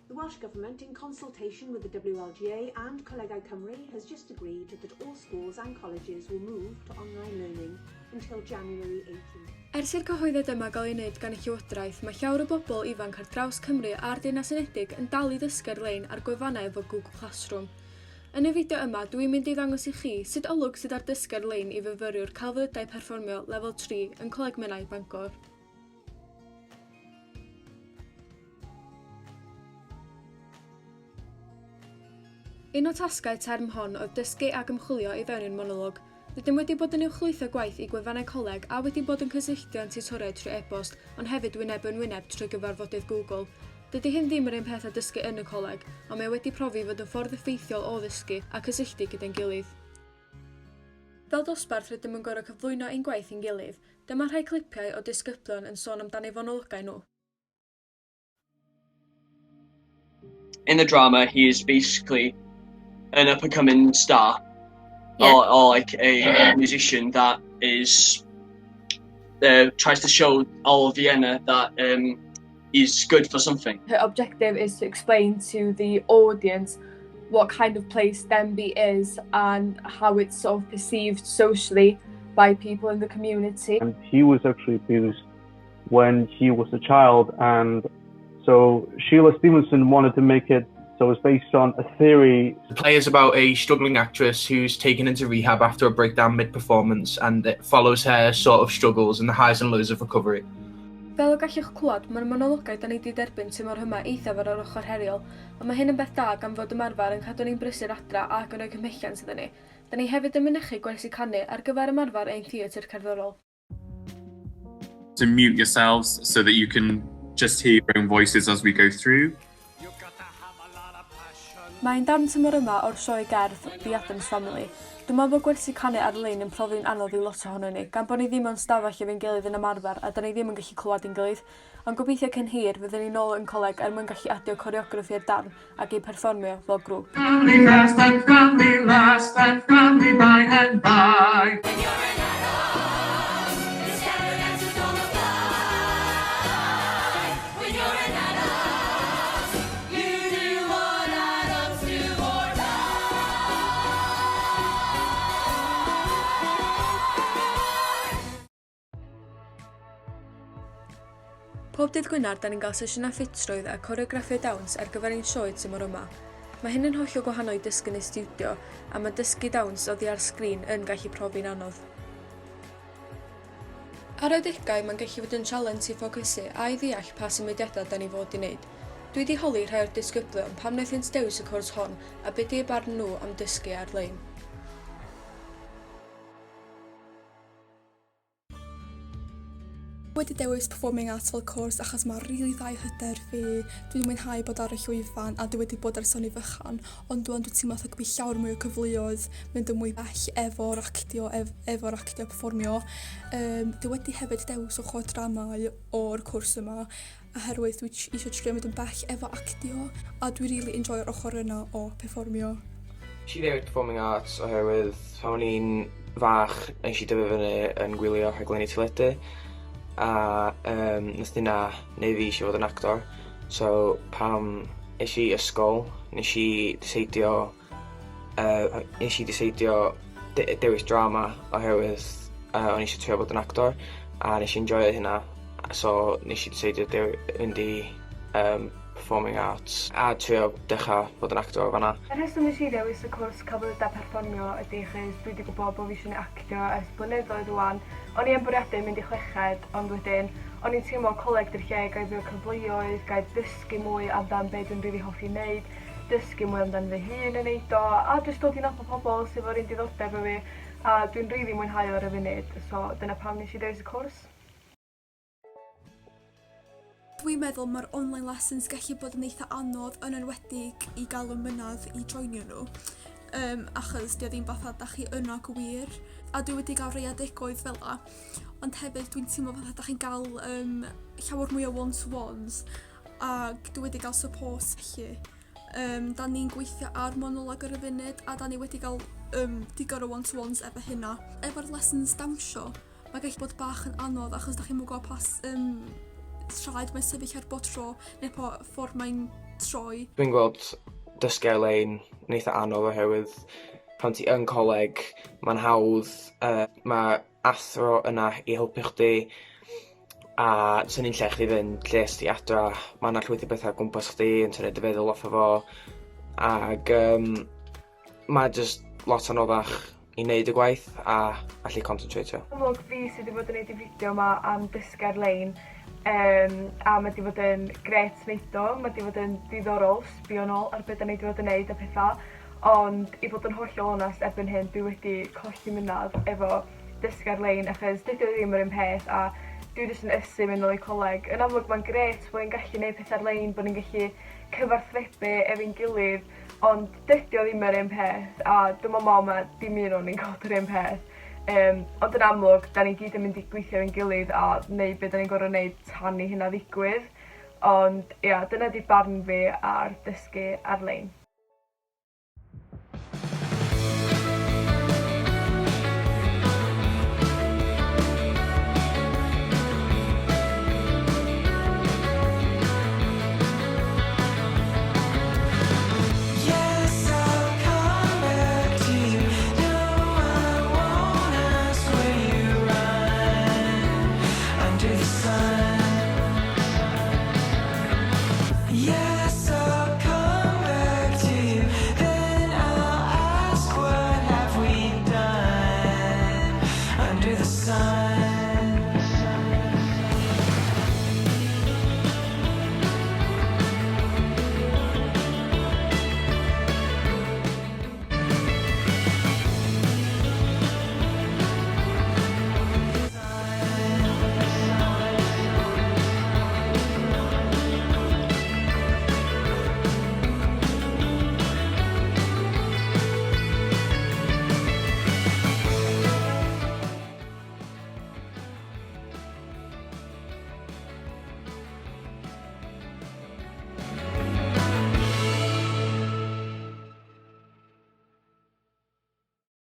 The Welsh Government, in consultation with the WLGA and Colegau Cymru, has just agreed that all schools and colleges will move to online learning until January 18. Ers i'r cyhoeddiad yma gael ei wneud gan y Llywodraeth, mae llawer o bobl ifanc ar draws Cymru a'r Deyrnas Unedig yn dal i ddysgu ar-lein ar gwefannau efo Google Classroom. Yn y fideo yma, dw i'n mynd i ddangos i chi sut olwg sydd ar dysgu ar-lein i fyfyriwr Celfyddydau Perfformio Lefel 3 yn Coleg Menai, Bangor. Un o tasgau term hon oedd dysgu ac ymchwilio i fewn i'r monolog. Rydym wedi bod yn uwchlwytho gwaith i gwefannau coleg a wedi bod yn cysylltu â'n tiwtoriaid trwy e-bost, ond hefyd wyneb yn wyneb trwy gyfarfodydd Google. Dydy hyn ddim yr un peth â dysgu yn y coleg, ond mae wedi profi i fod yn ffordd effeithiol o ddysgu a cysylltu gyda'n gilydd. Fel dosbarth rydym yn gorfod cyflwyno ein gwaith i'n gilydd. Dyma rhai clipiau o disgyblion yn sôn amdan eu fonologau nhw. In the drama, he is basically an up-and-coming star, yeah. or, or like a musician that is uh, tries to show all of Vienna that um, he's good for something. Her objective is to explain to the audience what kind of place Denby is and how it's sort of perceived socially by people in the community. And he was actually abused when he was a child and so Sheila Stevenson wanted to make it so it's based on a theory. The play is about a struggling actress who's taken into rehab after a breakdown mid-performance and it follows her sort of struggles and the highs and lows of recovery. Fel y gallwch clywed, mae'r monologau da ni 'di derbyn tymor yma eithaf ar yr ochr heriol, ond mae hyn yn beth da gan fod ymarfer yn cadw ni'n brysur adra ac yn rhoi cymhelliant iddyn ni. Da ni hefyd yn mynychu gwersi canu ar gyfer ymarfer ein theatr cerddorol. To mute yourselves so that you can just hear your own voices as we go through. Mae'n darn tymor yma o'r sioe gerdd The Addams Family. Dwi'n meddwl bod gwersi canu ar-lein yn profi'n anodd i lot ohonon ni, gan bod ni ddim mewn stafell efo'n gilydd yn ymarfer a 'da ni ddim yn gallu clywed ein gilydd. Ond gobeithio cyn hir, fyddwn ni nôl yn coleg er mwyn gallu adio coreograffi i'r darn ac ei perfformio fel grŵp. Family first and family last and family by and by. When you're an adult, it's heaven don't apply. When you're an adult, you do what adults do or die. Pob dydd Gwener, da ni'n cael sesiynau ffitrwydd a coreograffiau dawns ar gyfer ein sioe tymor yma. Mae hyn yn hollol gwahanol i dysgu yn y stiwdio, a mae dysgu dawns oddi ar sgrin yn gallu profi'n anodd. Ar adegau, mae'n gallu fod yn sialens i ffocysu a i ddeall pa symudiadau da ni fod i wneud. Dwi 'di holi rhai o'r disgyblion pam wnaethant dewis y cwrs hon a be 'di eu barn nhw am dysgu ar-lein. Wedi dewis Performing Arts fel cwrs achos mae'n rili dda i hyder fi, dwi'n mwynhau bod ar y llwyfan a dwi wedi bod ers o'n i fychan, ond ŵan dwi'n teimlo fatha gyda fi llawer mwy o cyfleoedd mynd yn mwy bell efo'r actio, ef, efo'r actio perfformio. Um, dwi wedi hefyd dewis ochr dramau o'r cwrs yma oherwydd dwi eisiau trio mynd yn bell efo actio a dwi rili enjoyo'r ochr yna o perfformio. Nes i ddewis Performing Arts oherwydd pan o'n i'n fach nes i dyfu fyny yn gwylio rhaglenni teledu a yym nath hynna neud fi isio fod yn actor so pan es i ysgol nes i deseidio yy nes i deseidio de- dewis drama oherwydd yy o'n i isio trio bod yn actor a nes i enjoio hynna so nes i deseidio dew- mynd i yym Performing Arts a trio dechra bod yn actor o fan'na. Y rheswm nes i ddewis y cwrs Celfyddydau Perfformio ydi achos dwi 'di gwbo bo' fi isio actio ers blynyddoedd ŵan. O'n i yn bwriadu mynd i chweched ond wedyn o'n i'n teimlo coleg 'di'r lle gai fwy o cyfleoedd, gai dysgu mwy amdan be' dwi'n rili hoffi neud, dysgu mwy amdan fy hun yn neud o a jyst dod i nabod pobol sy efo'r un diddordeb â fi a dwi'n rili mwynhau o ar y funud so dyna pam nes i ddewis y cwrs. Dwi'n meddwl mae'r online lessons gallu bod yn eitha anodd yn enwedig i gael y mynadd i joinio nhw. Um, achos dio ddim fatha da chi yno gwir. A dwi wedi cael rhai adegoedd fel la. Ond hefyd dwi'n teimlo fatha da chi'n gael um, llawer mwy o one-to-ones ac dwi wedi cael support felly. Um, da ni'n gweithio ar monolog ar y funud a da ni wedi cael um, digon o one-to-ones efo hynna. Efo'r lessons dawnsio, Mae gallu bod bach yn anodd achos da chi'm yn gwybod pa um, traed mae'n sefyll ar bob tro neu po ffordd mae'n troi. Dwi'n gweld dysgu ar-lein yn eitha anodd oherwydd pan ti yn coleg mae'n hawdd yy ma' athro yna i helpu chdi a tynnu'n lle chdi fynd lle os ti adra ma' 'na llwyth o betha o gwmpas chdi yn tynnu dy feddwl off o fo ag yym ma' jyst lot anoddach i neud y gwaith a allu concentratio. Amlwg fi sy 'di bod yn neud y fideo 'ma am dysgu ar-lein yym a ma' 'di fod yn grêt neud o ma' 'di fod yn diddorol sbio nôl ar be' 'dan ni 'di fod yn neud a petha ond i fod yn hollol onast erbyn hyn dwi wedi colli mynadd efo dysgu ar-lein achos dydi o ddim yr un peth a dwi jyst yn ysu mynd nôl i coleg. Yn amlwg ma'n grêt bo' ni'n gallu neud petha ar-lein bo' ni'n gallu cyfarthrebu efo'n gilydd Ond dydi o ddim yr un peth a dwi'm yn me'wl ma' dim un o'n ni'n gweld yr un peth. Yym ond yn amlwg 'dan ni gyd yn mynd i gweithio efo'n gilydd a neud be' 'dan ni'n gor'o' neud tan i hynna ddigwydd. Ond ia dyna 'di barn fi ar dysgu ar-lein.